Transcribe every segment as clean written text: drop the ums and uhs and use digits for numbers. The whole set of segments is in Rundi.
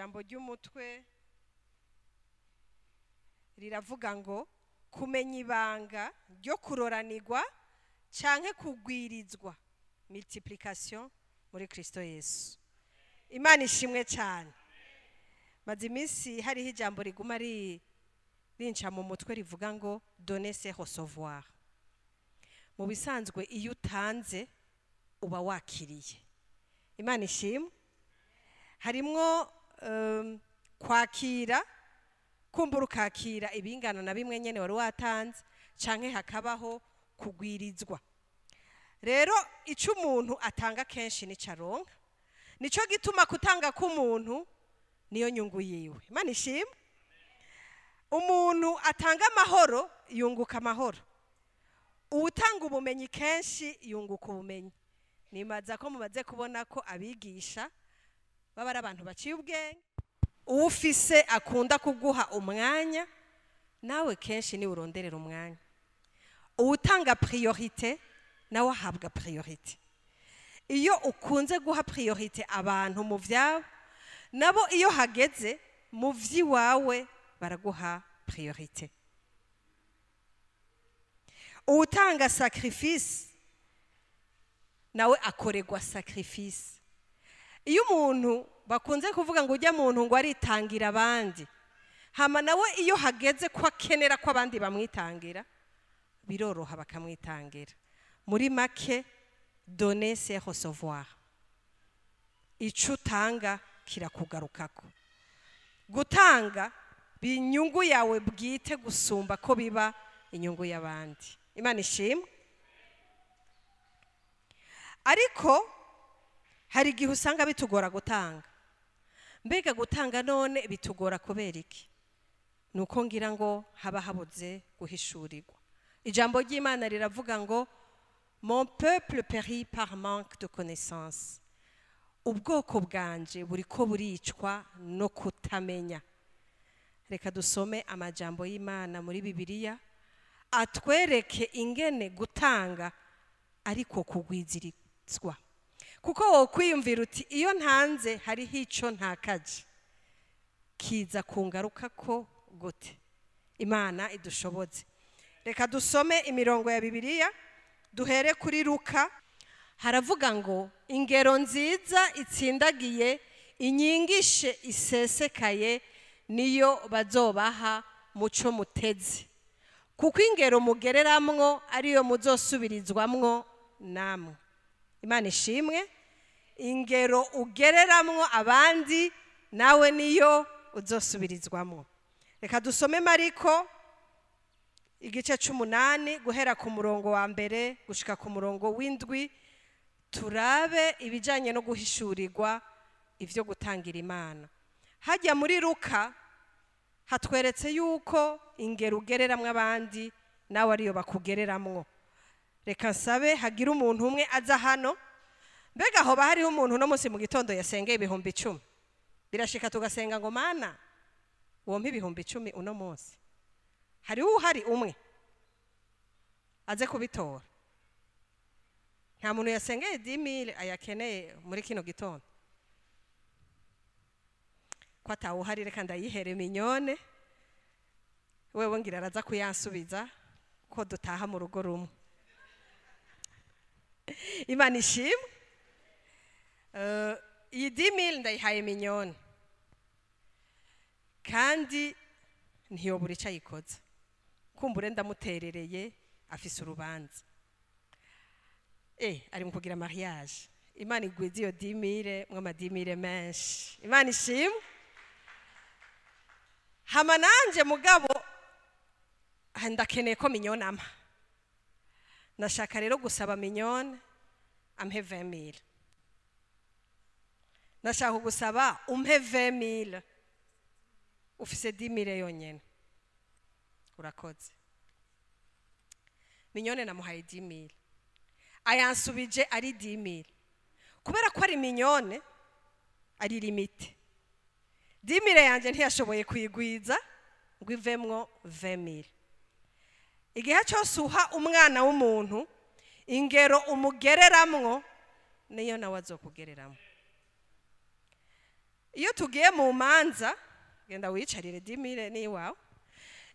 Ijambo ry'umutwe riravuga ngo kumenya ibanga ryo kuroranirwa canke kugwirizwa, multiplication, muri Kristo Yesu. Imana ishimwe cyane. Maze iminsi hariho ijambo riguma rinca mu mutwe rivuga ngo "Donner, c'est recevoir". Mu bisanzwe, iyo utanze uba wakiriye. Imana ishimwe. Harimwo kwakira, kumbura ukakira ibingana na bimwe nyene wari watanze, canke hakabaho kugwirizwa. Rero icyo umuntu atanga kenshi nico aronka. Nico gituma kutanga k'umuntu niyo nyungu yiwe. Imana ishimwe. Umuntu atanga amahoro yunguka amahoro. Uwutanga ubumenyi kenshi yunguka ubumenyi. Nibaza ko mumaze kubona ko abigisha baba ari abantu baciye ubwenge. Uwufise akunda kuguha umwanya, nawe kenshi niwe uronderera umwanya. Uwutanga priorité nawe ahabwa priorité. Iyo ukunze guha priorité abantu mu vyabo, nabo iyo hageze mu vy'iwawe baraguha priorité. Uwutanga sacrifice nawe akorerwa sacrifice. Iyo umuntu bakunze kuvuga ngo ujya muntu ngo aritangira abandi, hama nawe iyo hageze ko akenera ko abandi bamwitangira, biroroha bakamwitangira. Muri make, donner, c'est recevoir. Ico utanga kirakugarukako. Gutanga inyungu yawe bwite gusumba ko biba inyungu y'abandi. Imana ishimwe. Ariko hari igihe usanga bitugora gutanga. Mbega gutanga none bitugora kubera iki? Nuko ngira ngo haba habuze guhishurirwa. Ijambo ry'Imana riravuga ngo "Mon peuple périt par manque de connaissance", ubwoko bwanje buriko buricwa no kutamenya. Reka dusome amajambo y'Imana muri Bibiliya atwereke ingene gutanga ariko kugwizirizwa, kuko wowe kwiyumvira uti iyo ntanze hariho ico ntakaje kiza kungaruka ko gute. Imana idushoboze. Reka dusome imirongo ya Bibiliya, duhere kuri Luka. Haravuga ngo ingero nziza itsindagiye, inyingishe isesekaye, niyo bazobaha muco muteze, kuko ingero mugereramwo ariyo muzosubirizwamwo namwe. Imana ishimwe. Ingero ugereramwo abandi, nawe niyo uzosubirizwamwo. Reka dusome Mariko igice c'umunani, guhera ku murongo wa mbere gushika ku murongo w'indwi, turabe ibijanye no guhishurirwa ivyo gutangira Imana. Hajya muri Luka hatweretse yuko ingero ugereramwo abandi nawe ariyo bakugereramwo. Reka nsabe hagire umuntu umwe aza hano. Mbega hoba hariho umuntu uno munsi mu gitondo yasengeye 10,000? Birashika tugasenga ngo "Mana, wompa 10,000 uno munsi". Hariho uhari umwe aze kubitora? Nta muntu yasengeye 10,000 ayakeneye muri kino gitondo? Ko atawuhari, reka ndayihere Mignonne. Wewe ngira araza kuyansubiza ko dutaha mu rugo rumwe. Imana ishimwe. Iyi 10,000 ndayihaye Mignonne, kandi ntiyobura icyo ayikoza. Kumbure ndamuterereye, afise urubanza, ari mu kugira mariage. Imana igwize iyo 10,000 mwo ama 10,000 menshi. Imana ishimwe. Hama nanje mugabo ndakeneye ko Mignonne ampa. Ndashaka rero gusaba Mignonne ampe 20,000. Ndashaka gusaba umpe 20,000, ufise 10,000 yonyene. Urakoze, Mignonne. Namuhaye 10,000, ayansubije ari 10,000. Kubera ko ari Mignonne, ari limité, 10,000 yanjye ntiyashoboye kuyigwiza ngo ivemwo 20,000. Igihe cyose uha umwana w'umuntu, ingero umugereramwo niyo nawe azokugereramwo. Iyo tugiye mu manza, genda wiyicarire dimire n'iwawe.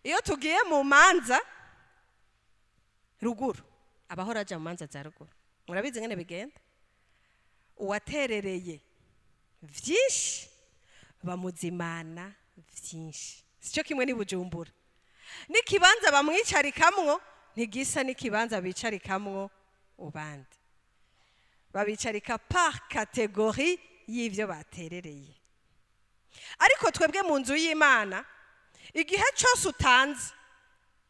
Iyo tugiye mu manza ruguru, abahora aja mu manza za ruguru murabizi ngene bigenda. Uwaterereye vyinshi bamuzimana vyinshi. Sico kimwe ni Bujumbura, n'ikibanza bamwicarikamwo ntigisa n'ikibanza bicarikamwo ubandi. Babicarika par catégorie y'ivyo baterereye. Ariko twebwe mu nzu y'Imana, igihe cyose utanze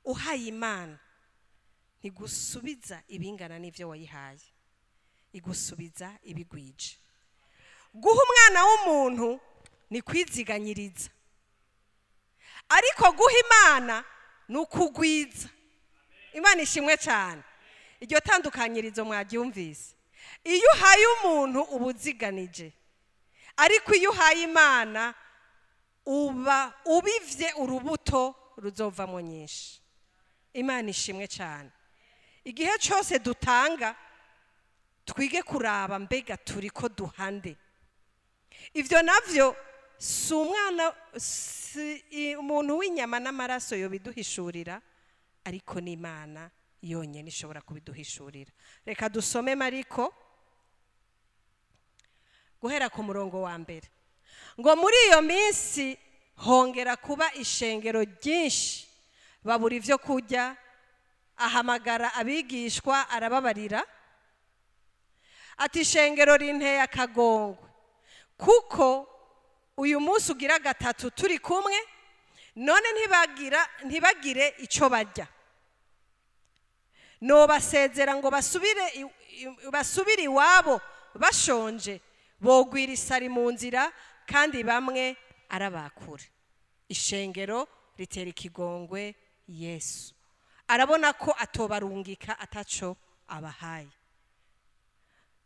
uhaye Imana, ntigusubiza ibingana n'ivyo wayihaye, igusubiza ibigwije. Guha umwana w'umuntu ni kwiziganyiriza, ariko guha Imana ni ukugwiza. Imana ishimwe cyane. Iryo tandukanyirizo mwaryumvise. Iyo uhaye umuntu ubuziganije, ariko iyo uhaye Imana uba ubivye urubuto ruzovamo nyinshi. Imana ishimwe cyane. Igihe cyose dutanga twige kuraba mbega turiko duhande. Ivyo navyo si umwana, si umuntu w'inyama n'amaraso yobiduhishurira, ariko n'Imana yonyene ishobora kubiduhishurira. Reka dusome Mariko guhera ku murongo wa mbere. Ngo muri iyo minsi hongera kuba ishengero ryinshi, babura ivyo kurya. Ahamagara abigishwa arababarira ati: ishengero rinteye akagongwe, kuko uyu munsi ugira gatatu turi kumwe, none ntibagire ico barya. Nobasezera ngo basubire iwabo bashonje, bogwira isari mu nzira, kandi bamwe arabakure. Ishengero ritera ikigongwe Yesu. Arabona ko atobarungika ataco abahaye.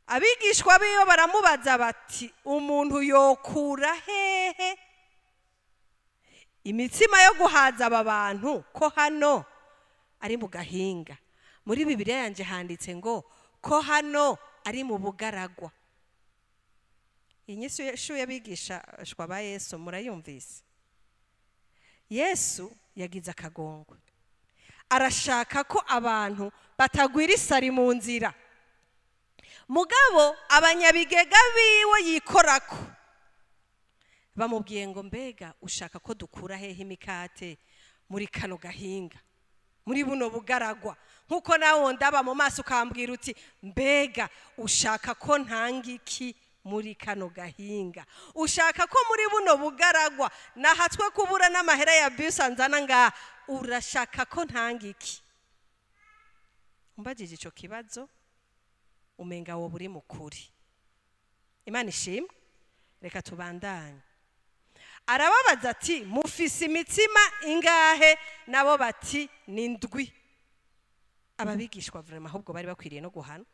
Abigishwa biwe baramubaza bati: umuntu yokura hehe imitsima yo guhaza aba bantu, ko hano ari mu gahinga? Muri Bibiliya yanje handitse ngo ko hano ari mu bugaragwa. Inyishu y'abigishwa ba Yesu murayumvise. Yesu yagize akagongwe, arashaka ko abantu batagwira isari mu nzira. Mugabo abanyabigega biwe yikorako bamubwiye ngo: mbega ushaka ko dukura hehe imikate muri kano gahinga, muri buno bugaragwa? Nkuko nawe ndaba mu maso ukambwira uti: mbega ushaka ko ntanga iki muri kano gahinga? Ushaka ko muri buno bugaragwa nahatswe kubura n'amahera ya bus anzana ngaha, urashaka ko ntanga iki? Umbajije ico kibazo umenga wo buri mukuri. Imana ishimwe. Reka tubandanye. Arababaza ati: mufise imitsima ingahe? Nabo bati: ni ndwi. Ababigishwa vraiment ahubwo bari bakwiriye no guhana.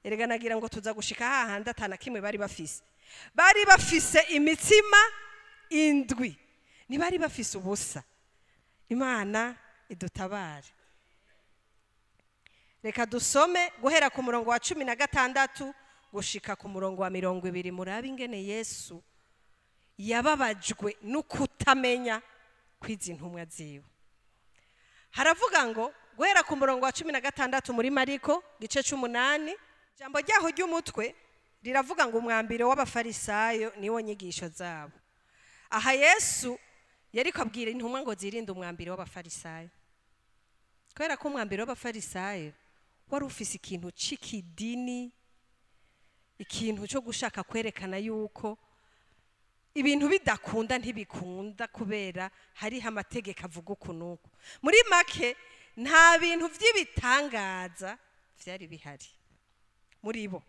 Erega nagira ngo tuza gushika hahandi atana kimwe bari bafise. Bari bafise imitsima indwi, ntibari bafise ubusa. Imana idutabare. Reka dusome guhera ku murongo wa 16 gushika ku murongo wa 20. Murabe ingene Yesu yababajwe n'ukutamenya kwizi ntumwa ziwe. Haravuga ngo guhera ku murongo wa 16 muri Mariko gice c'umunani, jambo ryaho ry'umutwe riravuga ngo umwambiro w'abafarisayo niwo nyigisho zabo. Aha Yesu yariko abwira intumwa ngo zirinde umwambiro w'abafarisayo, kubera ko umwambiro w'abafarisayo wari ufise ikintu c'ikidini, ikintu cyo gushaka kwerekana yuko ibintu bidakunda ntibikunda kubera hariho amategeko avuga uku n'uku. Muri make nta bintu vy'ibitangaza vyari bihari muri bo.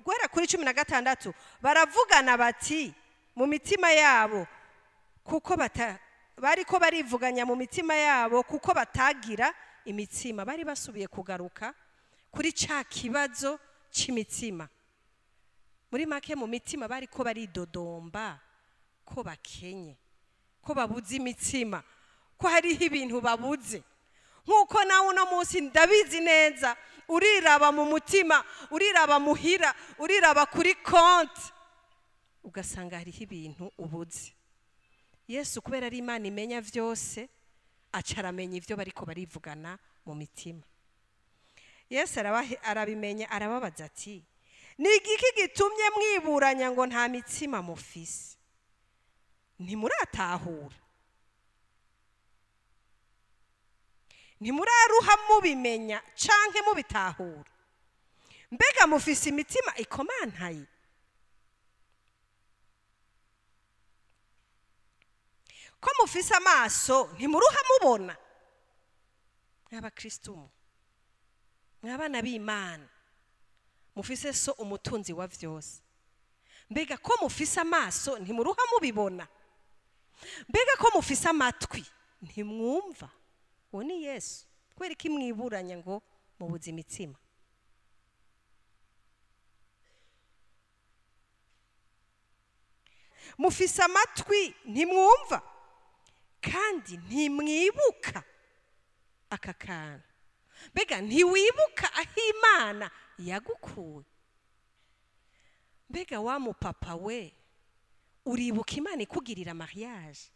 Guhera kuri 16 baravugana bati mu mitima yabo, kuko bariko barivuganya mu mitima yabo kuko batagira imitsima. Bari basubiye kugaruka kuri ca kibazo c'imitsima. Muri make mu mitima bariko baridodomba ko bakenye, ko babuze imitsima, ko hariho ibintu babuze. Nkuko nawe uno munsi ndabizi neza Uriraba mu mutima, uriraba muhira, uriraba kuri konti, ugasanga hariho ibintu ubuze. Yesu kubera ari Imana imenya vyose, aca aramenya ivyo bariko barivugana mu mitima. Yesu arabimenya, arababaza ati ni igiki gitumye mwiburanya ngo nta mitsima mufise? Ntimuratahura? Ntimuraruha mubimenya canke mubitahura? Mbega mufise imitima ikomantaye? Ko mufise amaso ntimuruha mubona? Mw'abakristo, mw'abana b'Imana, mufise so umutunzi wa vyose. Mbega ko mufise amaso ntimuruha mubibona? Mbega ko mufise amatwi ntimwumva? Uwo ni Yesu. Kubera iki mwiburanya ngo mubuze imitsima? Mufise amatwi ntimwumva kandi ntimwibuka aka kantu. Mbega ntiwibuka aho Imana yagukuye? Mbega wa mupapa we, uribuka Imana ikugirira mariage?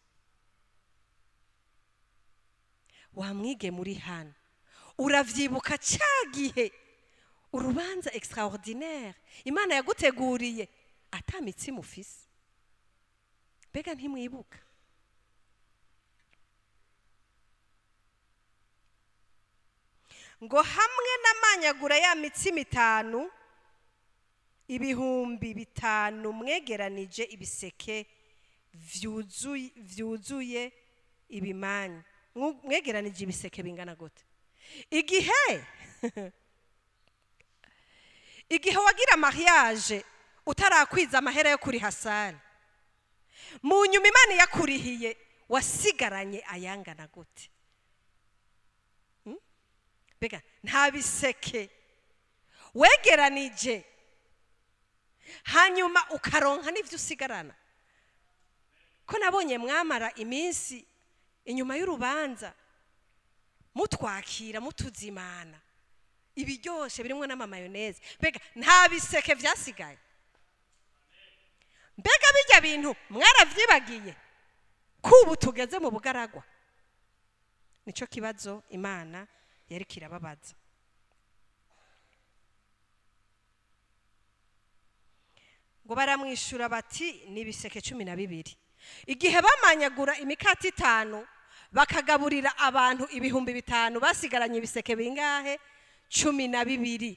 Wamwige muri hano, uravyibuka ca gihe urubanza extraordinaire Imana yaguteguriye ata mitsima ufise? Mbega ntimwibuka? Ngo hamwe n'amanyagura ya mitsima 5, 5,000 mwegeranije ibiseke vyuzuye ibimanyu. Mwegeranije ibiseke bingana gute? Igihe wagira mariage utarakwiza amahera yo kuri hasari, mu nyuma Imana yakurihiye wasigaranye ayangana gute? Mbega nta biseke wegeranije hanyuma ukaronka n'ivyo usigarana? Ko nabonye mwamara iminsi inyuma y'urubanza mutwakira mutuzimana ibiryoshe birimwo n'amamayoneze, mbega nta biseke vyasigaye? Mbega bijya bintu mwaravyibagiye kubu tugeze mu bugaragwa? Nico kibazo Imana yari kirababaza. Ngo baramwishura bati ni ibiseke 12. Igihe bamanyagura imikati 5 bakagaburira abantu 5,000, basigaranye ibiseke bingahe? 12.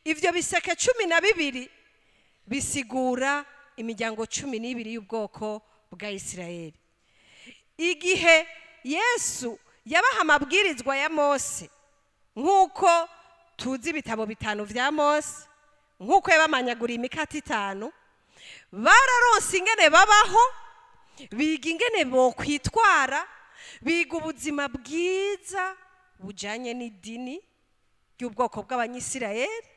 Ivyo biseke 12 bisigura imiryango 12 y'ubwoko bwa Isirayeli. Igihe Yesu yabaha amabwirizwa ya Mose, nk'uko tuzi ibitabo 5 vya Mose, nk'uko yabamanyaguriye imikati 5, bararonse ingene babaho, biga ingene bokwitwara, biga ubuzima bwiza bujanye n'idini ry'ubwoko bw'Abanyisirayeli,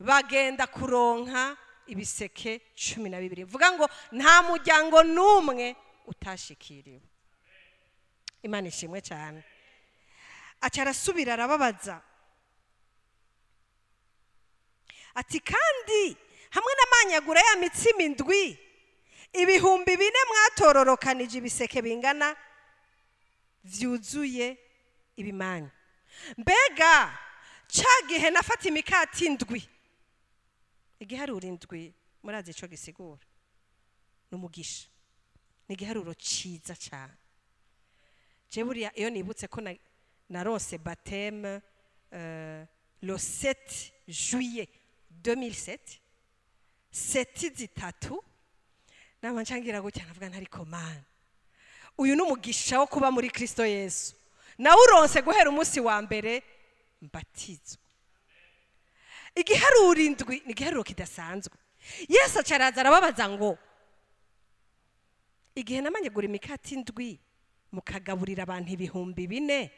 bagenda kuronka ibiseke 12. Vuga ngo nta muryango n'umwe utashikiriwe. Imana ishimwe cyane. Aca arasubira arababaza ati kandi hamwe n'amanyagura ya mitsima 7, 4,000 mwatororokanije ibiseke bingana vyuzuye ibimanyu. Mbega ca gihe nafata imikati 7, igiharuro 7 murazi ico gisigura? N'umugisha, ni igiharuro ciza cyane. Je buriya iyo nibutse ko naronse baptême le 7 juillet 2007, 7:3, nama ncangira gutya nkavuga ntari komana, uyu ni umugisha wo kuba muri Kristo Yesu, nawuronse guhera umunsi wa mbere mbatizwa. Igiharuro 7 ni igiharuro kidasanzwe. Yesu acaraza arababaza ngo igihe namanyagura imikati 7 mukagaburira abantu 4,000,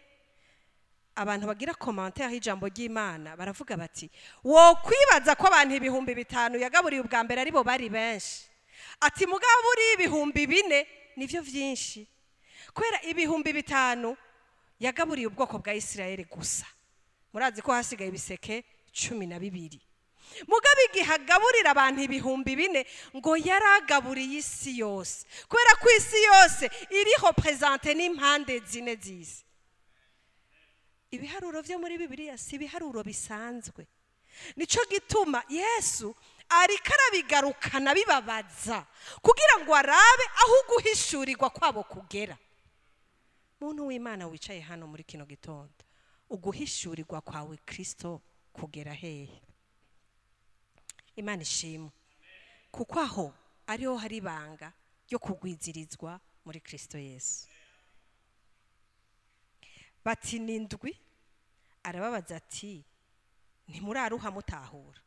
abantu bagira commentaire y'ijambo ry'Imana baravuga bati wo kwibaza ko abantu 5,000 yagaburiye ubwa mbere aribo bari benshi, ati mugaburi 4,000 nivyo vyinshi, kubera 5,000 yagaburiye ubwoko bwa Isirayeli gusa, Murazi ko hasigaye ibiseke 12. Mugabo igihe agaburira abantu 4000 ngo yaragaburiye isi yose, kubera ko isi yose iriho presente n'impande zine z'isi. Ibiharuro vyo muri Bibiliya si ibiharuro bisanzwe. Nico gituma Yesu ariko arabigarukana bibabaza kugira ngo arabe aho uguhishurirwa kwabo kugera. Muntu w'Imana wicaye hano muri kino gitondo, uguhishurirwa kwawe Kristo kugera hehe? Imana ishimwe, kuko aho ariho hari ibanga ryo kugwizirizwa muri Kristo Yesu. Bati ni 7. Arababaza ati ntimuraruha mutahura.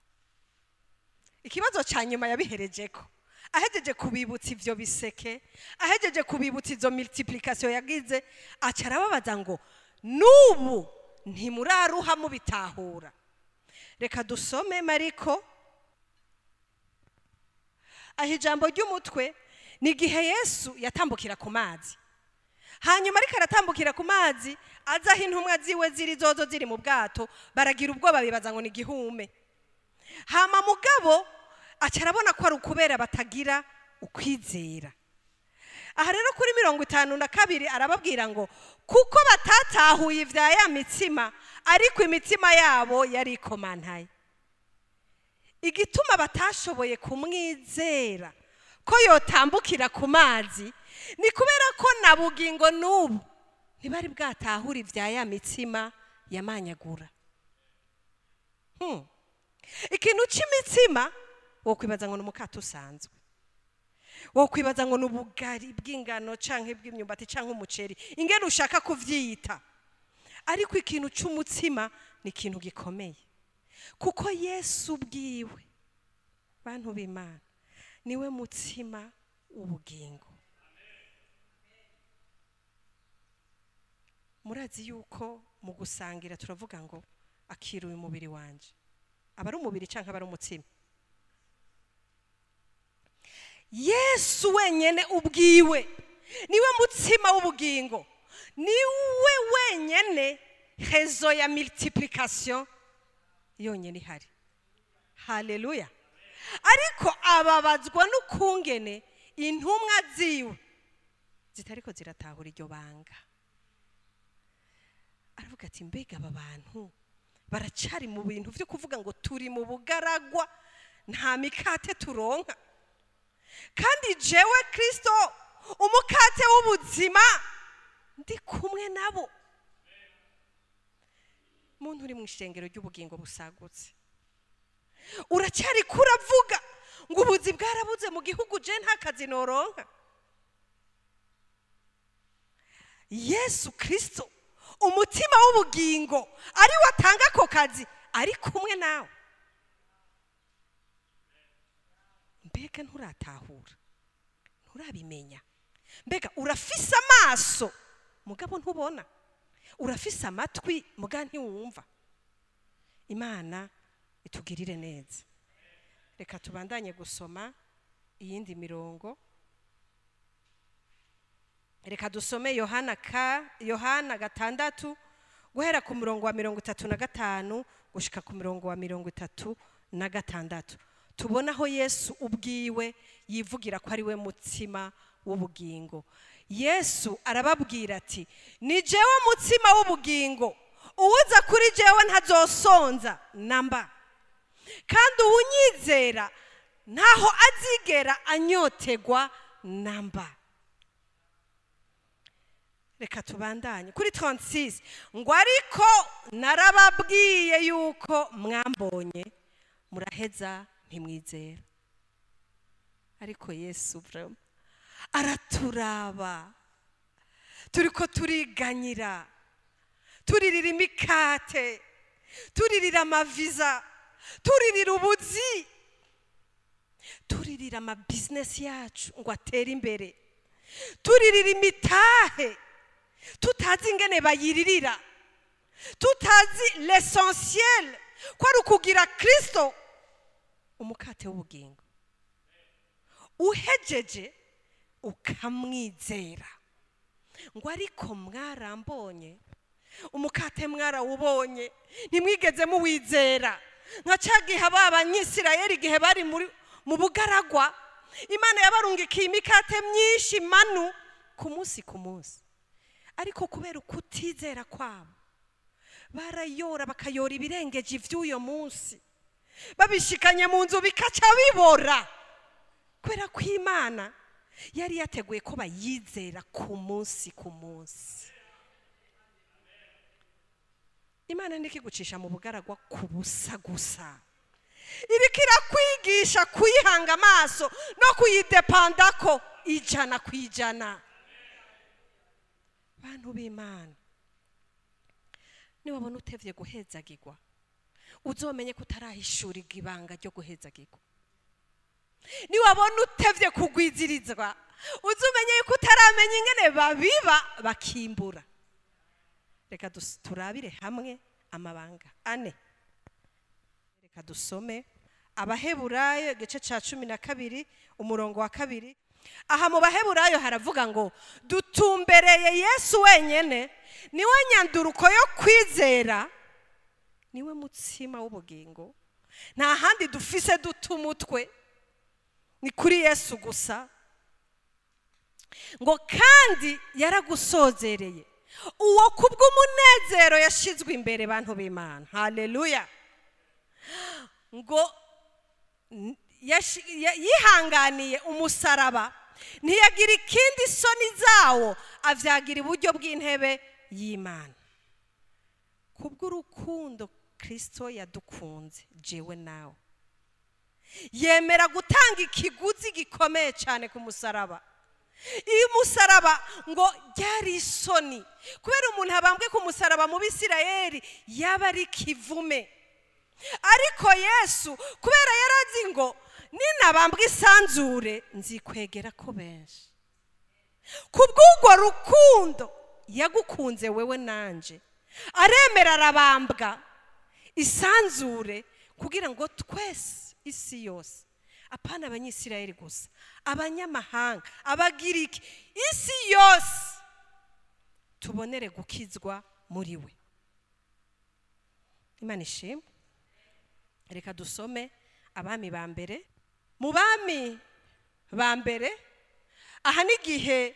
Ikibazo cya nyuma yabiherejeko, ahejeje kubibutsa ivyo biseke, ahejeje kubibutsa izo multiplication yagize, aca arababaza ngo nubu ntimuraruha mubitahura. Reka dusome Mariko. Aho ijambo ry'umutwe ni igihe Yesu yatambukira ku mazi. Hanyuma ariko aratambukira ku mazi, aza aho intumwa ziwe ziri zozo ziri mu bwato, baragira ubwoba bibaza ngo ni igihume. Hama mugabo aca arabona ko ari ukubera batagira ukwizera. Aha rero kuri 52 arababwira ngo kuko batatahuye ivya ya mitsima, ariko imitima yabo yari ikomantaye. Igituma batashoboye kumwizera ko yotambukira ku mazi ni kubera ko na bugingo n'ubu ntibari bwatahura ivya ya mitsima yamanyagura. Ikintu c'imitsima wokwibaza ngo ni umukate usanzwe, wokwibaza ngo ni ubugari bw'ingano canke bw'imyumbati canke umuceri, ingene ushaka kuvyita. Ariko ikintu c'umutsima ni ikintu gikomeye, kuko Yesu ubwiwe, bantu b'Imana, niwe mutsima w'ubugingo. Murazi yuko mu gusangira turavuga ngo akira uyu mubiri wanje, aba ari umubiri canke aba ari umutsima. Yesu wenyene ubwiwe niwe mutsima w'ubugingo, niwe wenyene rezo ya multiplication yonyene ihari. Haleluya. Ariko ababazwa n'ukungene intumwa ziwe zitariko ziratahura iryo banga. Aravuga ati mbega aba bantu baracari mu bintu vyo kuvuga ngo turi mu bugaragwa, nta mikate turonka, kandi jewe Kristo umukate w'ubuzima ndi kumwe nabo. Muntu uri mu ishengero ry'ubugingo busagutse, uracyari kuravuga ngo ubuzi bwarabuze mu gihugu, je nta kazi noronka. Yesu Kristo umutima w'ubugingo ari watanga ako kazi, ari kumwe nawe. Mbega nturatahura, nturabimenya. Mbega urafise amaso mugabo ntubona, urafise amatwi muga ntiwumva. Imana itugirire neza. Reka tubandanye gusoma iyindi mirongo. Reka dusome Yohana 6 guhera ku murongo wa 35 gushika ku murongo wa 36. Tubona aho Yesu ubwiwe yivugira ko ari we mutsima w'ubugingo. Yesu arababwira ati ni jewe mutsima w'ubugingo, uwuza kuri jewe ntazosonza namba, kandi uwunyizera ntaho azigera anyotegwa namba. Reka tubandanye kuri 36 ngo ariko narababwiye yuko mwambonye muraheza ntimwizera. Ariko Yesu araturaba, turiko turiganyira, turirira imikate, turirira amaviza, turirira ubuzi, turirira ama business yacu ngo atere imbere, turirira imitahe tutazi ingene bayiririra, tutazi l'essentiel ko ari ukugira Kristo umukate w'ubugingo, uhejeje ukamwizera. Ngo ariko mwarambonye Umukate mwarawubonye, ntimwigeze muwizera. Nka ca gihe abanyisirayeli igihe bari mu bugaragwa, Imana yabarungikiye imikate myinshi manu ku munsi ku munsi, ariko kubera ukutizera kwabo barayora, bakayora ibirengeje ivy'uyo munsi, babishikanye mu nzu bikaca bibora, kubera ko Imana yari yateguye ko bayizera ku munsi ku munsi. Imana ntikigucisha mu bugaragwa ku busa gusa, iriko irakwigisha kuyihanga amaso no kuyidepandako 100%. Bantu b'Imana, niwabona utevye guhezagirwa, uzomenye ko utarahishurirwa ibanga ryo guhezagirwa. Niwabona utevye kugwizirizwa, uzomenye yuko utaramenya ingene babiba bakimbura. Reka turabire hamwe amabanga ane. Reka dusome Abaheburayo igice ca 12 umurongo wa 2. Aha mu Baheburayo haravuga ngo dutumbereye Yesu wenyene, niwe nyanduruko yo kwizera, niwe mutsima w'ubugingo. Nta handi dufise dutumutwe, ni kuri Yesu gusa. Ngo kandi yaragusozereye uwo kubw'umunezero yashizwe imbere, bantu b'Imana. Haleluya. Ngo yihanganiye umusaraba, ntiyagira ikindi soni zawo, avyagira iburyo bw'intebe y'Imana. Kubw'urukundo Kristo yadukunze jewe nawe, yemera gutanga ikiguzi gikomeye cyane ku musaraba. Iyo musaraba ngo ryari isoni, kubera umuntu abambwe ku musaraba mu Bisirayeli yaba ari kivume. Ariko Yesu kubera yarazi ngo ninabambwe isanzure nzikwegera ko benshi, kubw'urwo rukundo yagukunze wewe nanje, aremera arabambwa isanzure kugira ngo twese isi yose, apana abanyisirayeli gusa, abanyamahanga, abagiriki, isi yose tubonere gukizwa muri we. Imana ishimwe. Reka dusome Abami ba mbere. Mu Bami ba mbere, aha n'igihe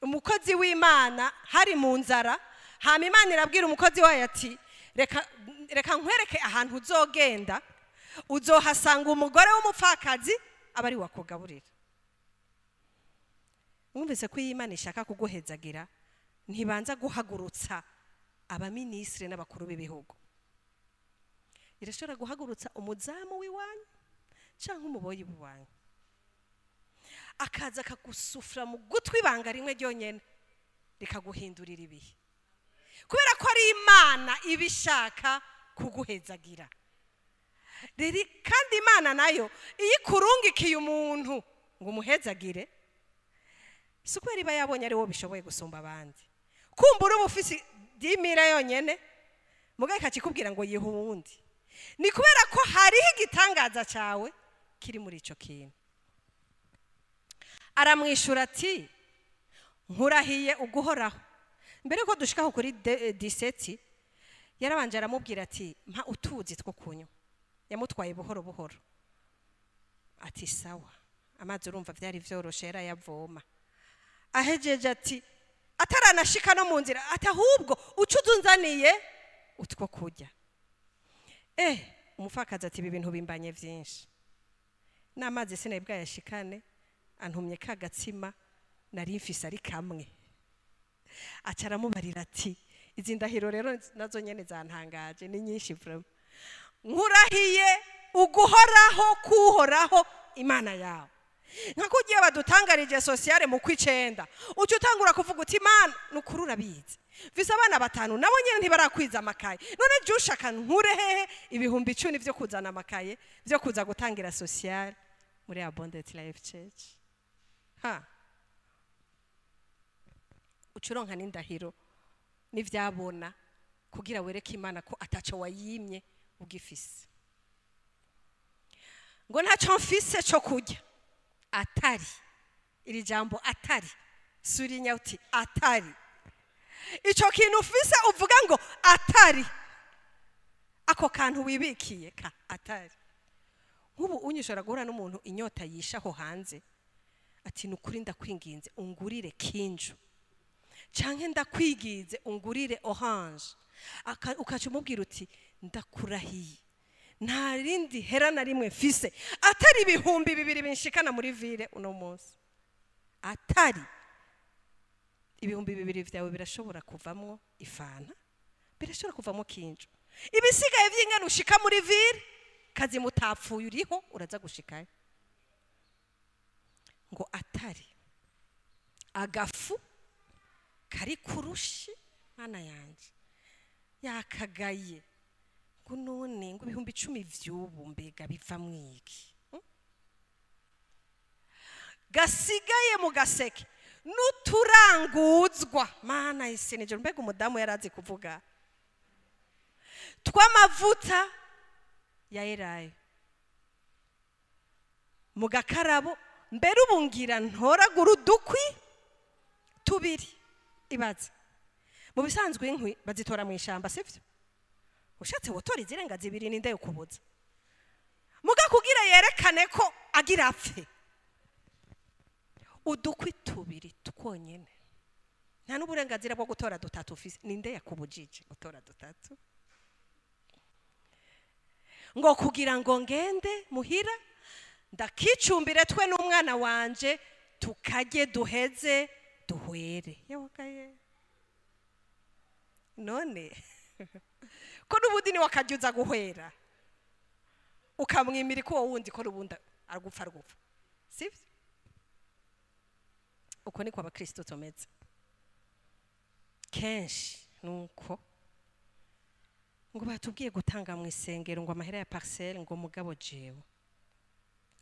umukozi w'Imana hari mu nzara, hama Imana irabwira umukozi wayo ati reka nkwereke ahantu uzogenda, uzohasanga umugore w'umupfakazi aba ari wakugaburira. Mwumvise ko iyo Imana ishaka kuguhezagira ntibanza guhagurutsa abaminisitiri n'abakuru b'ibihugu, irashobora guhagurutsa umuzamu w'iwanyu cyangwa umuboyi w'iwanyu, akaza akagusufura mu gutwi ibanga rimwe ryonyene rikaguhindurira ibihe, kubera ko ari Imana ibishaka kuguhezagira. Rero kandi Imana nayo iyo ikurungikiye umuntu ngo umuhezagire, si kubera iba yabonye ari wo bishoboye gusumba abandi. Kumbura uba ufise 10,000 yonyene, mugaye ikakikubwira ngo yihe uwundi, ni kubera ko hariho igitangaza cyawe kiri muri ico kintu. Aramwishura ati nkurahiye uguhoraho. Mbere ko dushikaho kuri 17, yarabanje aramubwira ati mpa utuzi two kunywa. Yamutwaye buhoro buhoro, ati sawa, amazi urumva vyari vyoroshe yarayavoma. Ahejeje ati ataranashika no mu nzira, ati ahubwo uca uzunzaniye utwo kurya. Umupfakazi ati ibi bintu bimbanye vyinshi, n'amazi sinari bwayashikane, antumye ka gatsima nari mfise ari kamwe. Aca aramubarira ati izi ndahiro rero nazo nyene zantangaje, ni nyinshi vraiment. Nkurahiye uguhoraho kuhoraho Imana yawe. Nka kugiye badutangarije sociale mu kwicenda, uca utangura kuvuga uti Imana nukuri urabizi, mfise abana 5 nabo nyene ntibarakwiza amakaye, none je ushaka nkure hehe 10,000 vyo kuzana amakaye vyo kuza gutangira sociale muri Abundant Life Church? Ha, ucuronka n'indahiro n'ivyabona kugira wereke Imana ko ataco wayimye ugifise. Ngo ntaco mfise co kurya atari iri jambo atari, surinya uti atari Icyo kintu ufise uvuga ngo atari ako kantu wibikiye ka atari. Nk'ubu unyishora guhura n'umuntu inyota yishaho hanze ati nukuri ndakwinginze ungurire kinju canke ndakwigize ungurire orange, ukaca umubwira uti ndakurahiye nta rindi hera na rimwe mfise atari 2000 binshikana muri ville uno munsi. Atari 2000 vyawe birashobora kuvamwo ifana, birashobora kuvamwo kinju, ibisigaye vy'ingano ushika muri ville kazi mutapfuye uriho uraza gushikayo. Ngo atari agafu kari kurushi mana yanje yakagaye ngo none ngo 10,000 vy'ubu mbega biva mwiki gasigaye mu gaseke nuturanguzwa mana isi nijoro. Mbega umudamu yarazi kuvuga twamavuta ya elayo mu gakarabo mbere ubungira ntoragura udukwi tubiri. Ibaze mu bisanzwe inkwi bazitora mu ishamba, sivyo? Ushatse wotora izirenga zibiri ninde yokubuza muga kugira yerekane ko agira apfe udukwi tubiri twonyene, nta n'uburenganzira bwo gutora dutatu ufise. Ninde yakubujije gutora dutatu? Ngo kugira ngo ngende muhira ndakicumbire twe n'umwana wanje tukajye duheze duhwere. Yewakaye none ko n'ubundi ni wakajuza guhwera ukamwimira ko wundi ko n'ubundi argupfa argupfa, sivyo? Uko niko abakristo tumeze kenshi. Nuko ngo batubwiye gutanga mu isengero ngo amahera ya parcelle ngo mugabo jewe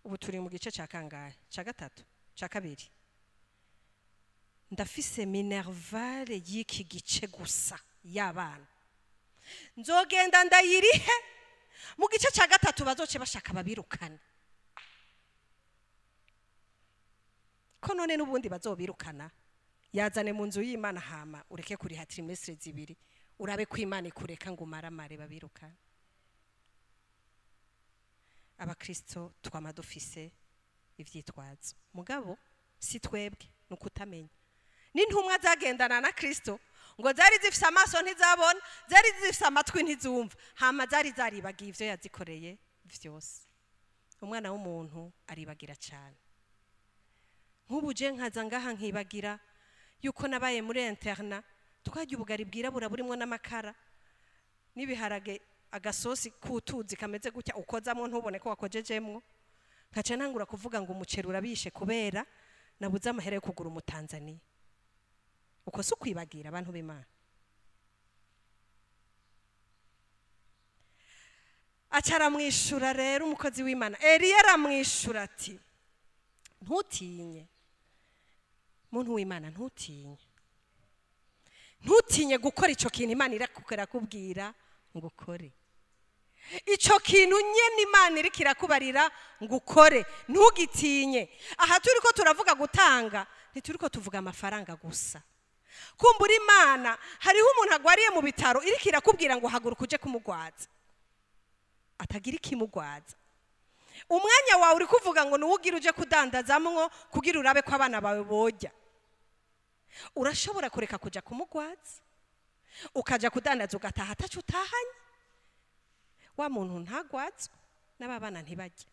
ubu turi mu gice ca kangahe? Ca gatatu, ca kabiri. Ndafise minervale y'iki gice gusa y'abana, nzogenda ndayirihe mu gice ca gatatu bazoce bashaka babirukana. Ko none n'ubundi bazobirukana, yazane mu nzu y'Imana hama ureke kuriha trimestre zibiri urabe ko Imana ikureka ngo umaramare babirukana. Abakristo twama dufise ivyitwazo, mugabo si twebwe nukutamenya. N'intumwa zagendana na Kristo ngo zari zifise amaso ntizabona, zari zifise amatwi ntizumva, hama zari zaribagiye ivyo yazikoreye vyose. Umwana w'umuntu aribagira cyane. Nk'ubu je nkaza ngaha nkibagira yuko nabaye muri interna twajya ubugari bwirabura burimo n'amakara n'ibiharage agasosi kutuzi kameze gutya ukozamwo ntubone ko wakojejemwo, nkaca ntangura kuvuga ngo umuceri urabishe kubera nabuze amahera yo kugura umutanzania. Uko si ukwibagira abantu b'Imana. Aca aramwishura rero umukozi w'Imana Eliya aramwishura ati ntutinye muntu w'Imana, ntutinye, ntutinye gukora ico kintu Imana irakubwira ngo ukore. Ico kintu nyene Imana iriko irakubarira ngo ukore, ntugitinye. Aha turiko turavuga gutanga, ntituriko tuvuga amafaranga gusa. Kumbura Imana hariho umuntu agwariye mu bitaro iriko irakubwira ngo haguruka uje kumugwaza, atagira ikimugwaza. Umwanya wawe uri kuvuga ngo nuwugira uje kudandazamwo kugira urabe ko abana bawe bojya. Urashobora kureka kuja kumugwaza ukaja kudandaza ugataha ataco utahanye. Wa muntu ntagwazwe n'ababana ntibajye.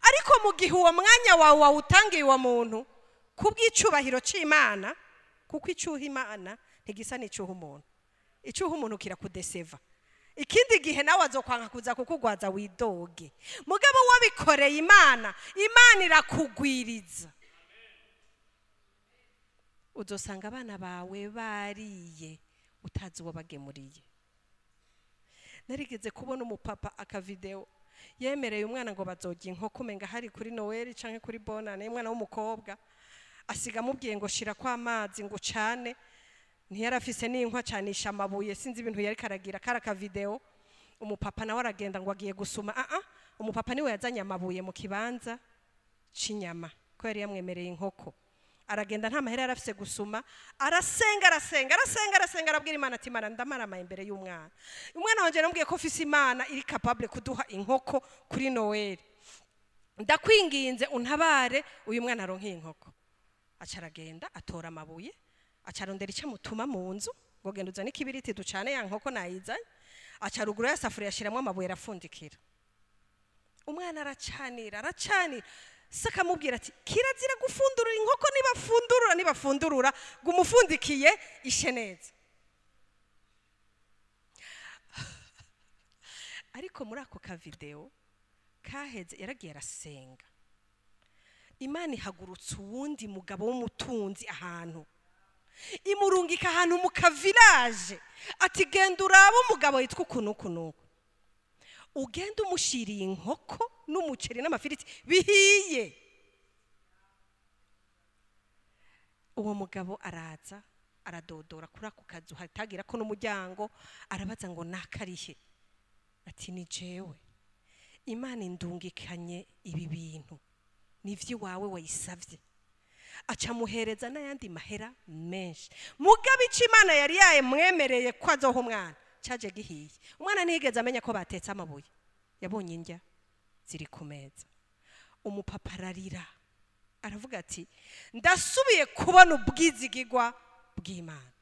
Ariko mu gihe uwo mwanya wawe wawutangiye uwo muntu kubw'icubahiro c'Imana, kuko icuha Imana ntigisa n'icuha umuntu. Icuha umuntu kirakudeseva. Ikindi gihe nawe azokwanka kuza kukugwaza widoge. Mugabo wabikoreye Imana, Imana irakugwiriza. Uzosanga abana bawe bariye utazi uwo bagemuriye. Narigeze kubona umupapa akavideo yemereye umwana ngo bazojya inkoko umenga hari kuri Noel canke kuri Bonane, umwana w'umukobwa asiga amubwiye ngo shira kwa amazi ngo ucane, ntiyarafise n'inkwa acanisha amabuye, sinzi ibintu yari karagira kara akavideo. Umupapa nawe aragenda ngo agiye gusuma, umupapa niwe yazanye amabuye mu kibanza c'inyama ko yari yamwemereye inkoko. Aragenda, nta mahera yarafise gusuma. Arasenga, arasenga, arasenga, arasenga, arabwira Imana ati: "Imana, ndamaramaye imbere y'umwana. Umwana wanje namubwiye ko ufise Imana iri capable kuduha inkoko kuri Noël. Ndakwinginze untabare, uyu mwana aronke inkoko." Aca aragenda atora amabuye, aca arondera icyo amutuma mu nzu ngo: "Genda uzane ikibiriti ducane ya nkoko nayizanye." Aca ruguru ya safuriya ashyiramo amabuye, arafundikira. Umwana aracanira, aracanira. Se akamubwira ati: "Kirazira gufundurura inkoko, nibafundurura, nibafundurura, ngo umufundikiye ishe neza." Ariko muri ako kavideo kaheze, yaragiye arasenga, Imana ihagurutsa uwundi mugabo w'umutunzi ahantu, imurungika ahantu mu kavillage, ati: "Genda urabe umugabo yitwa uku n'uku n'uku, ugenda umushiriye inkoko n'umuceri n'amafiriti bihiye." Uwo mugabo araza, aradodora kuri ako kazu hatagira ko n'umuryango, arabaza ngo: "Nakarihe?" Ati: "Ni jewe, Imana indungikanye ibi bintu, ni iby'iwawe wayisabye." Aca amuhereza n'ayandi mahera menshi. Mugabo icyo Imana yari yayimwemereye ko azoha umwana cyaje gihiye. Umwana ntiyigeze amenya ko batetse amabuye, yabonye indya ziri ku meza. Umupapa ararira, aravuga ati: "Ndasubiye kubona ubwizigigwa bw'Imana."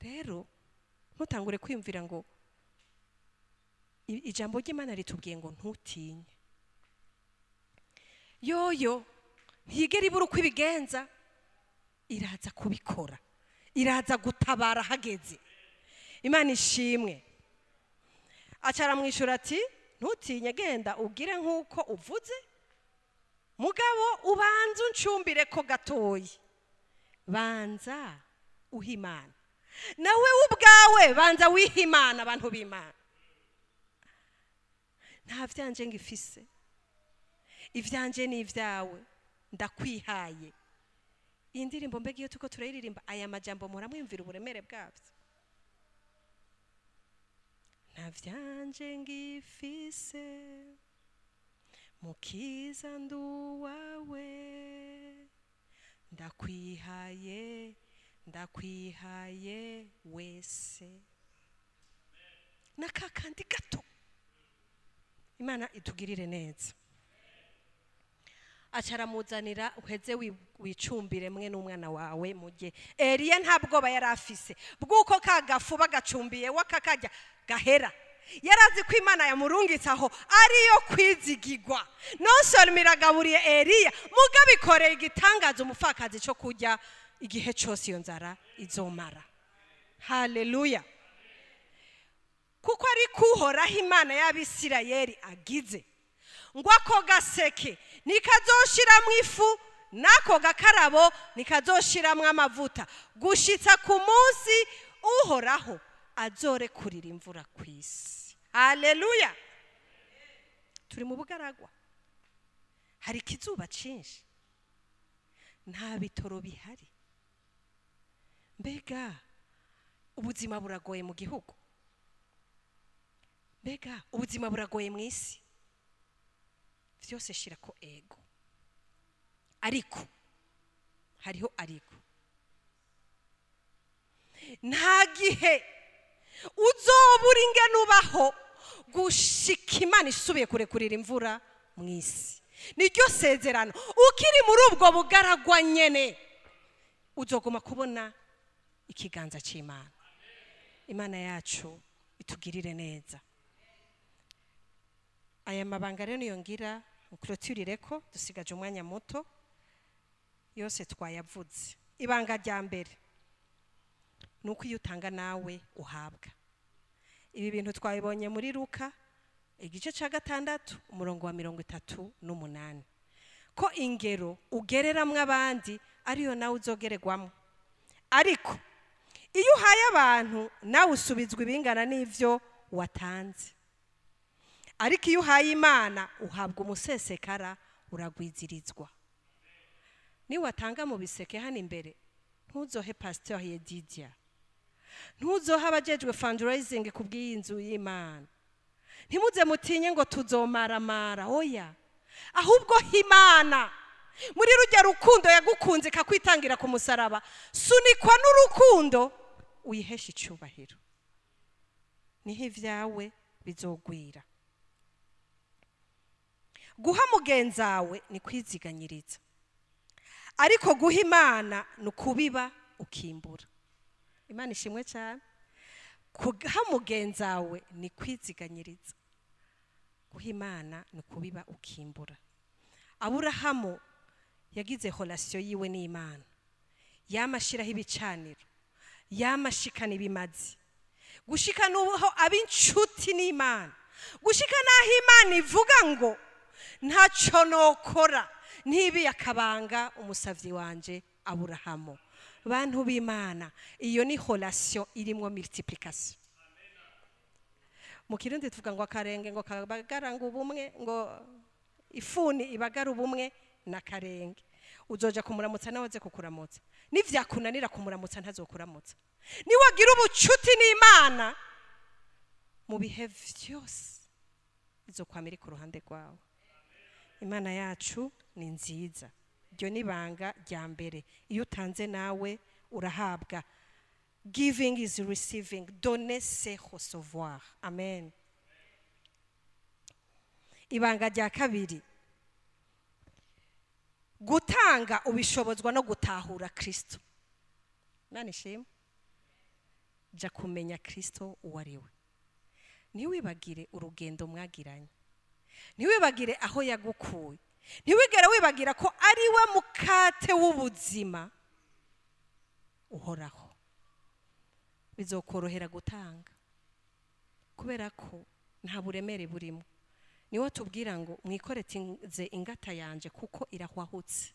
Rero ntutangure kwiyumvira ngo ijambo ry'Imana ritubwiye ngo ntutinye. Yoyo ntiyigera ibura uko ibigenza, iraza kubikora, iraza gutabara hageze. Imana ishimwe. Aca aramwishyura ati: "Ntutinye, genda ugire nk'uko uvuze, mugabo ubanze uncumbire ko gatoyi." Banza uha Imana, nawe ubwawe banza wiha Imana. Abantu b'Imana, nta vyanje ngifise, ivyanje ni ibyawe, ndakwihaye. Iyi ndirimbo, mbega iyo tuko turayiririmba, aya majambo muramwumvira uburemere bwabyo? Nta vyanje ngifise, Mukiza, nduwawe, ndakwihaye, ndakwihaye wese. N'akakandi gato. Imana itugirire neza. Aca aramuzanira: "Uheze wicumbire mwe n'umwana wawe mujye." Eliya nta bwoba yari afise bw'uko ka gafu bagacumbiye wakakarya gahera. Yari azi ko Imana yamurungitse aho ariyo kwizigigwa. Non seulement iragaburiye Eliya, mugabo ikoreye igitangaza umupfakazi cyo kurya igihe cyose iyo nzara izomara. Haleluya! Kuko ari kuhoraho Imana y'Abisirayeli agize ngo ako gaseke ntikazoshiramwo ifu, n'ako gakarabo ntikazoshiramwo amavuta, gushitsa ku munsi Uhoraho azorekurira imvura ku isi. Haleluya! Turi mu bugaragwa, hari ikizuba cyinshi, nta bitoro bihari. Mbega ubuzima buragoye mu gihugu, mbega ubuzima buragoye mu isi. Byose shira ko ego, ariko hariho ariko: nta gihe uzobura ingene ubaho gushika Imana isubiye kurekurira imvura mu isi. Niryo sezerano. Ukiri muri ubwo bugaragwa nyene, uzoguma kubona ikiganza cy'Imana. Imana yacu itugirire neza. Aya mabanga rero niyo ngira clôturire ko dusigaje umwanya muto. Yose twayavuze. Ibanga rya mbere ni uko iyo utanga nawe uhabwa. Ibi bintu twabibonye muri Luka igice cya 6, umurongo wa 38, ko ingero ugereramwo abandi ariyo nawe uzogererwamo, ariko iyo uhaye abantu nawe usubizwa ibingana n'ivyo watanze, ariko iyo uhaye Imana uhabwa umusesekara, uragwizirizwa. Niwatanga mu biseke hano imbere, ntuzohe Pasteur Yedidia, ntuzohe abajejwe fundraising ku bw'iyi nzu y'Imana. Ntimuze mutinye ngo tuzomaramara, oya, ahubwo Imana. Muri rujya rukundo yagukunze ikakwitangira ku musaraba, sunikwa n'urukundo uyihesha icyubahiro, niho ibyawe bizogwira. Guha mugenzawe ni kwiziganyiriza, ariko guha Imana ni ukubiba ukimbura. Imana ishimwe cyane. Guha mugenzawe ni kwiziganyiriza, guha Imana ni ukubiba ukimbura. Aburahamu yagize relation yiwe n'Imana, yamashiraho ibicaniro, yamashikana ibimazi, gushika n'uho ab'inshuti n'Imana, gushika n'aho Imana ivuga ngo ntacyo nokora ntibi akabanga umusavyi wanje Aburahamu. Bantu b'Imana, iyo ni relation irimwo multiplication. Mu Kirundi tuvuga ngo akarenge ngo kabagara ngo ubumwe, ngo ifuni ibagara ubumwe na karenge. Uzoja kumuramutsa nawe aze kukuramutsa, nivyakunanira kumuramutsa ntazokuramutsa. Niwagira ubucuti n'Imana mu bihe vyose, izokwama iri ku ruhande rwawe. Imana yacu ni nziza. Iryo ni ibanga rya mbere. Iyo utanze nawe urahabwa. Giving is receiving. Donner c'est recevoir. Amen. Ibanga rya kabiri, gutanga ubishobozwa no gutahura Kristo. Imana ishimwe. Jya kumenya Kristo uwo ari we. Ntiwibagire urugendo mwagiranye, ntiwibagire aho yagukuye, ntiwigere wibagira ko ari we mukate w'ubuzima uhoraho. Bizokorohera gutanga kubera ko nta buremere burimo. Niwe tubwira ngo mwikoreteze ingata yanje kuko irahwahutse.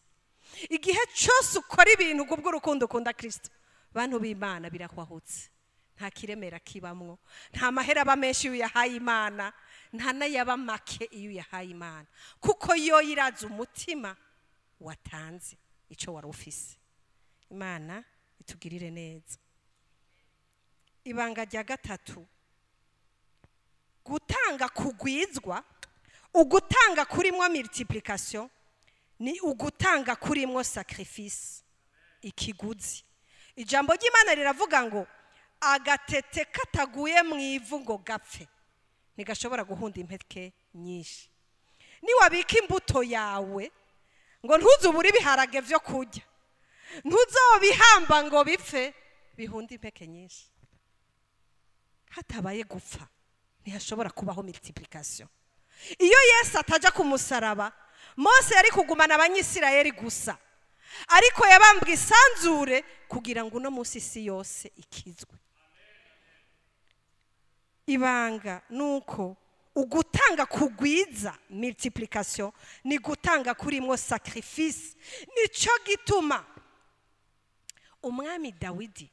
Igihe cyose ukora ibintu kubw'urukundo ukunda Kristo, bantu b'Imana, birahwahutse. Nta kiremera kibamwo, nta mahera aba menshi iyo uyahaye Imana, nta n'ayaba make iyo uyahaye Imana, kuko yo iraza umutima watanze icyo wari ufise. Imana itugirire neza. Ibanga rya gatatu, gutanga kugwizwa, ugutanga kurimwo multiplication ni ugutanga kurimwo sacrifice, ikiguzi. Ijambo ry'Imana riravuga ngo agatete kataguye mu ivu ngo gapfe ntigashobora guhunda impeke nyinshi. Niwabika imbuto yawe ngo ntuzubure ibiharage vyo kurya, ntuzobihamba ngo bipfe, bihunda impeke nyinshi. Hatabaye gupfa ntihashobora kubaho multiplication. Iyo Yesu ataja ku musaraba, Mose yari kugumana abanyisirayeli gusa, ariko yabambwe isanzure kugira ngo uno munsi isi yose ikizwe. Ibanga nuko ugutanga kugwiza multiplication ni gutanga kurimwo sacrifice. Nico gituma umwami Dawidi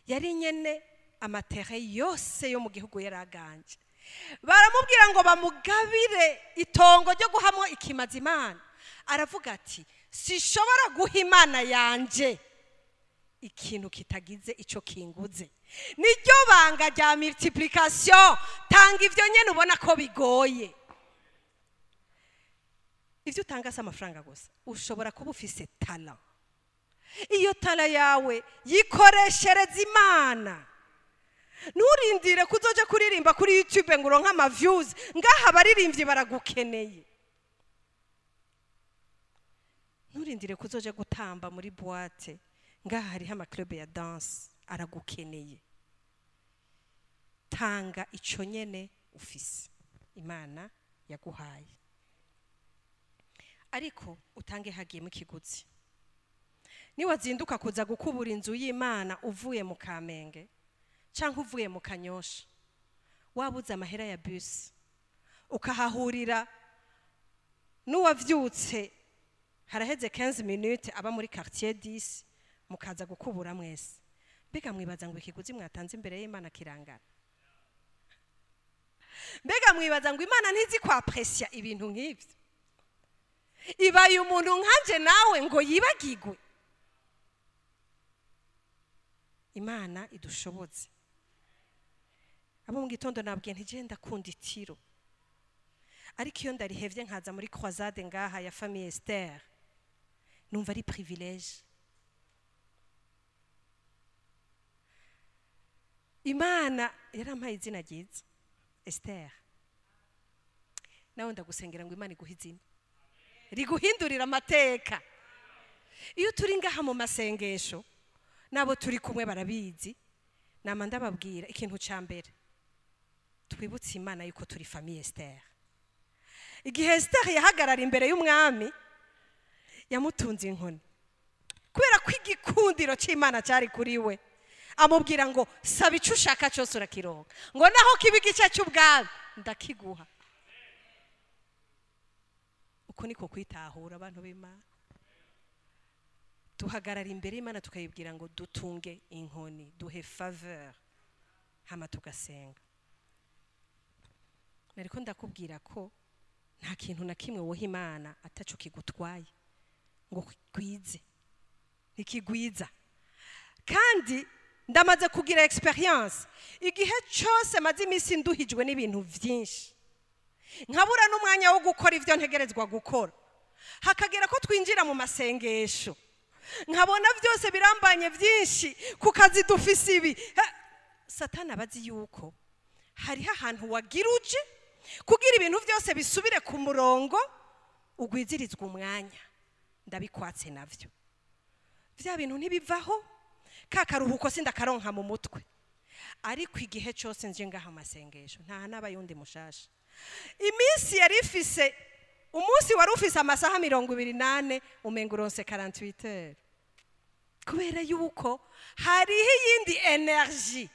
yari nyene amatere yose yo mu gihugu yaraganje, baramubwira ngo bamugabire itongo ryo guhamwo ikimazi Imana. Aravuga ati sishobora guha Imana yanje ikintu kitagize ico kinguze. Niryo banga rya multiplication. Tanga ivyo nyene ubona ko bigoye. Ivyo utanga si amafaranga gusa, ushobora kuba ufise talent. Iyo talent yawe yikoreshereza Imana. Nturindire kuzoja kuririmba kuri YouTube ngo uronke ama views, ngaha abaririmbyi baragukeneye. Nturindire kuzoja gutamba muri boîte, ngaha hariho ama club ya danse aragukeneye. Tanga ico nyene ufise Imana yaguhaye, ariko utange hagiyemo ikiguzi. Niwazinduka kuza gukubura inzu y'Imana uvuye mu Kamenge canke uvuye mu Kanyosha, wabuze amahera ya bus, ukahahurira n'uwavyutse haraheze 15 minutes aba muri quartier 10, mukaza gukubura mwese, mbega mwibaza ngo ikiguzi mwatanze imbere y'Imana kirangana? Mbega mwibaza ngo Imana ntizi kwaprecia ibintu nk'ivyo? Ibaye umuntu nkanje nawe ngo yibagigwe? Imana idushobotse. Abo mu gitondo nabwiye nti je ndakunda itiro, ariko iyo ndarihevye nkaza muri croisade ngaha ya famille Esther. Numva ari privilège. Imana yarampaye izina ryiza, Esther. Nawe ndagusengera ngo Imana iguhe izina riguhindurira amateka. Iyo turi ngaha mu masengesho nabo turi kumwe barabizi, nama ndababwira ikintu ca mbere, twibutse Imana yuko turi famille Esther. Igihe Esther yahagarara imbere y'umwami, yamutunze inkoni kubera ko igikundiro c'Imana cyari kuri we. Amubwira ngo saba ico ushaka cyose urakironka, ngo naho kiba igice cy'ubwami ndakiguha. Uko niko kwitahura abantu b'Imana. Duhagarara imbere y'Imana tukayibwira ngo dutunge inkoni, duhe faveur, hama tugasenga. Nariko ndakubwira ko nta kintu na kimwe woha Imana ataco kigutwaye ngo kigwize, ntikigwiza. Kandi ndamaze kugira experience, igihe cyose maze iminsi nduhijwe n'ibintu vyinshi, nkabura n'umwanya wo gukora ivyo ntegerezwa gukora, hakagera ko twinjira mu masengesho nkabona byose birambanye byinshi ku kazi dufise ibi. Satani abazi yuko hariho ahantu wagira uje kugira ibintu byose bisubire ku murongo, ugwizirizwa umwanya. Ndabikwatse navyo, vya bintu ntibivaho, ka karuhuko sindakaronka mu mutwe. Ariko igihe cyose nje ngaha amasengesho nta naba yundi mushasha. Iminsi yari ifise, umunsi wari ufise amasaha 24, umenga uronse 48 heures, kubera yuko hariho iyindi energy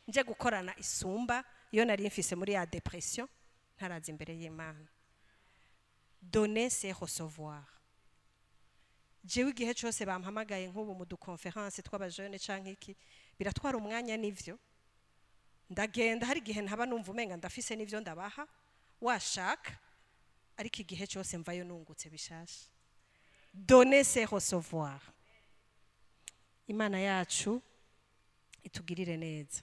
nje gukorana isumba iyo nari mfise muri ya depression ntaraza imbere y'Imana. Donner c'est recevoir. Jewe igihe cyose bampamagaye nk'ubu mu duconference tw'abajene canke iki, biratwara umwanya nivyo ndagenda. Hari igihe ntaba numva umenga ndafise nivyo ndabaha washaka, ariko igihe cyose mvayo nungutse bishasha. Donner c'est recevoir. Imana yacu itugirire neza.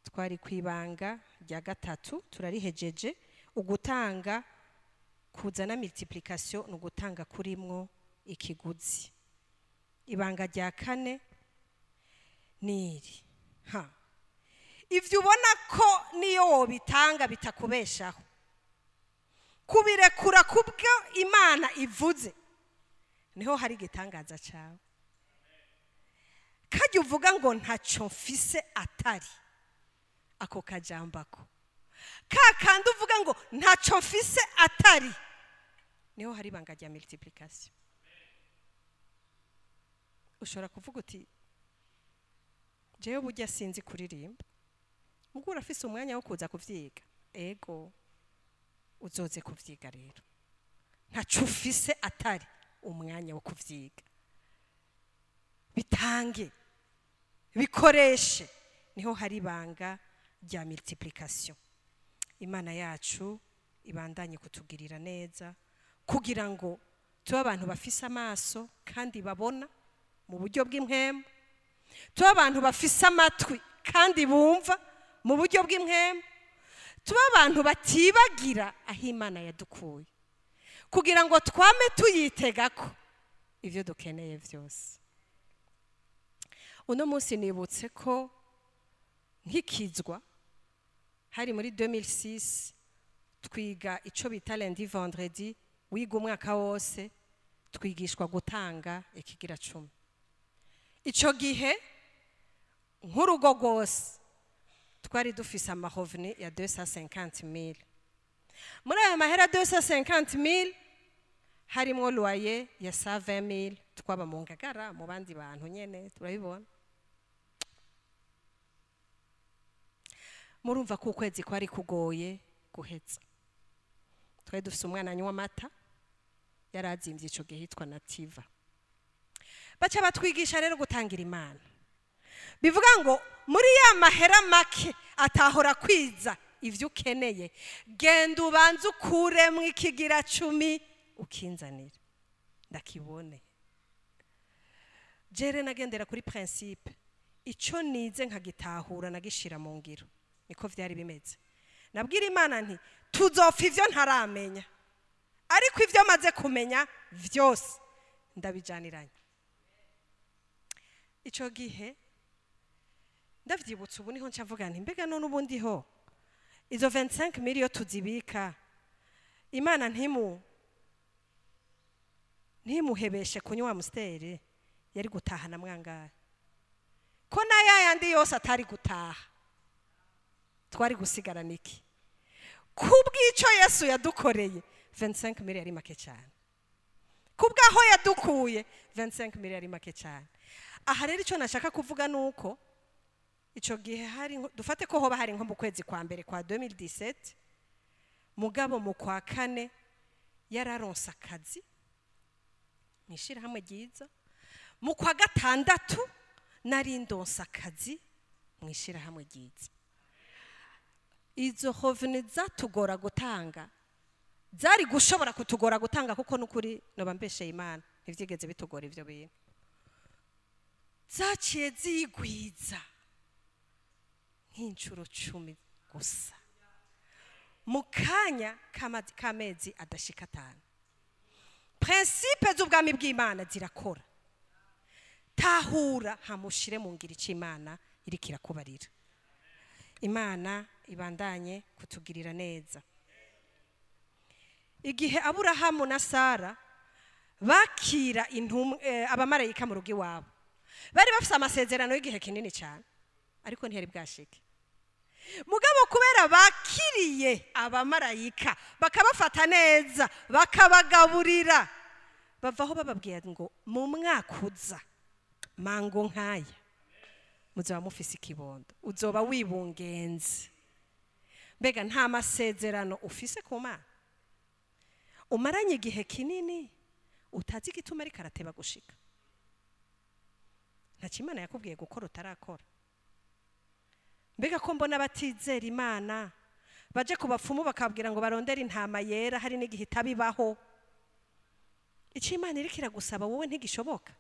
Twari kwibanga rya gatatu turarihejeje. Ugutanga kuzana multiplication ni ugutanga kurimwo ikiguzi. Ibanga rya kane niri ha ivyo ubona ko niyo wobitanga bitakubeshaho, kubirekura kubwo Imana ivuze, niho hari igitangaza cyawe. Kajya uvuga ngo ntacyo mfise atari ako kajambako, ka kandi uvuga ngo ntacyo mfise atari, niho hari ibanga rya multiplication. Ushobora kuvuga uti jewe burya sinzi kuririmba, mugo urafise umwanya wo kuza kuvyiga. Ego, uzoze kuvyiga rero. Ntacyo ufise atari umwanya wo kuvyiga. Bitange, bikoreshe, niho hari ibanga rya multiplication. Imana yacu ibandanye kutugirira neza kugira ngo tube abantu bafise amaso kandi babona mu buryo bw'impwemu, tube abantu bafise amatwi kandi bumva mu buryo bw'impwemu, tube abantu batibagira aho Imana yadukuye kugira ngo twame tuyitegako ivyo dukeneye vyose. Uno munsi nibutse ko nkikizwa hari muri 2006 twiga ico bita lundi vendredi, wiga umwaka wose twigishwa gutanga ikigira 10. Ico gihe nk'urugo rwose twari dufise amahovni ya 250,000. Muri ayo mahera 250,000 harimwo loyer ya 120,000, twaba mu Ngagara mu bandi bantu nyene turabibona. Murumva ko ukwezi kwari kugoye guheza. Twari dufise umwana anywa amata yarazimvye ico gihe yitwa Nativa. Baca batwigisha rero gutangira Imana. Bivuga ngo muri ya mahera make atahora kwiza ivyo ukeneye, genda ubanze ukuremwo ikigira 10 ukinzanira ndakibone. Jere nagendera kuri principe, ico nize nkagitahura nagishira mu ngiro. Niko vyari bimeze. Nabwira Imana nti tuzopfa ivyo ntaramenya, Ariko ivyo maze kumenya vyose ndabijaniranye. Ico gihe ndavyibutse ubu niho nca mvuga nti mbega none ubundi ho izo 25 miliyo tuzibika, Imana ntimuhebeshe kunywa Amstel, yari gutaha na mwangaye ko na yayandi yose atari gutaha, twari gusigarana iki? Kubw'ico Yesu yadukoreye 25 miliyo yari make cyane, kubw'aho yadukuye 25 miliyo yari make cyane. Aha rero icyo nashaka kuvuga nuko ico gihe hari dufate ko hoba hari nko mu kwezi kwa mbere kwa 2017, mugabo mu kwa kane yararonse akazi mwishirahamwe ryiza, mu kwa gatandatu nari ndonse akazi mwishirahamwe ryiza. Izo hoveni zatugora gutanga, zari gushobora kutugora gutanga, kuko nukuri noba mbesheye Imana ntivyigeze bitugora ivyo bintu. Zaciye zigwiza nk'inshuro 10 gusa mu kanya k'amezi adashika 5. Principe z'ubwami bw'Imana zirakora. Tahura hamushire mu ngiri c'Imana iriko irakubarira. Imana ibandanye kutugirira neza. Igihe Aburahamu na Sara bakira abamarayika mu rugo iwabo, bari bafise amasezerano y'igihe kinini cyane, ariko ntiyari bwashike. Mugabo kubera bakiriye abamarayika bakabafata neza bakabagaburira, bavaho bababwiye ngo mu mwaka uza mango nkaya muzoba mufise ikibondo, uzoba wibungenze. Mbega nta masezerano ufise ku Mana umaranye igihe kinini utazi igituma ariko arateba gushika? Nta Imana yakubwiye gukora utarakora. Mbega ko mbona batizera Imana baje ku bapfumu bakabwira ngo barondere intama yera, hari n'igihe itabibaho. Icyo Imana iriko iragusaba wowe ntigishoboka,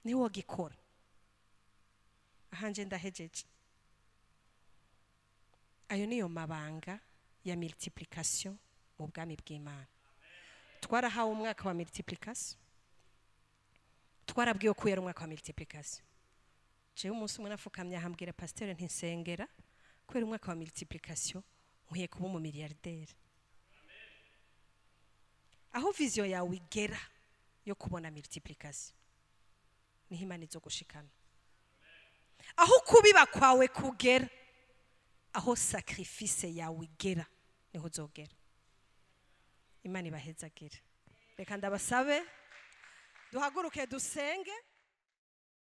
niwe wagikora. Ahanje ndahejeje. Ayo niyo mabanga ya multiplication mu bwami bw'Imana. Twarahawe umwaka wa multiplication, twarabwiwe ko yari umwaka wa multiplication. Jewe umunsi umwe nafukamye ahambwira pasteur ntisengera kubera umwaka wa multiplication nkwiye kuba umu milliardaire. Aho vision yawe igera yo kubona multiplication niho Imana izogushikana. Aho kubiba kwawe kugera, aho sacrifice yawe igera niho uzogera. Imana ibahezagire. Reka ndabasabe duhaguruke dusenge.